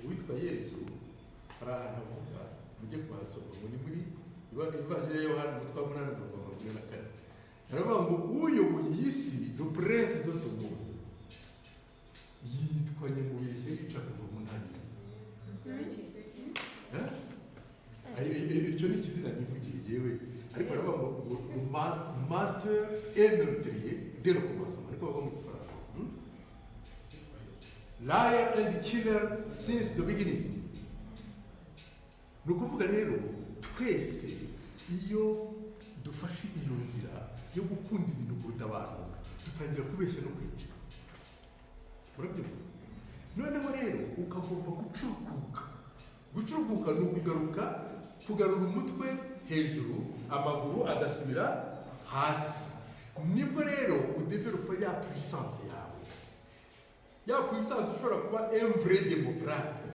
Uwitwa Yezu hari ahantu avuga, mujye kuhasoma, ngo ni muri Ivanjiri ya Yohani, umutwe wa 8, umurongo wa 44. Aravuga ngo uyoboye iyi si, le prince de ce monde, yitwa nyamubeshya, yica kuva mu ntangiriro. Eh? Icyo ni ikizina nivugiye yewe, ariko baravuga ngo menteur et meurtrier dès le commencement, ariko bavuga mu Gifaransa, Liar and killer since the beginning. Ni ukuvuga rero, twese iyo dufashe iyo nzira yo gukunda ibintu kuruta abantu, dutangira kubeshya no kwica. Murabyumva? Noneho rero ukagomba gucurukuka. Gucurukuka ni ukugaruka, kugarura umutwe hejuru, amaguru agasubira hasi. Nibwo rero udevelopa ya puissance yawe, ya puissance ushobora kuba un vrai démocrate.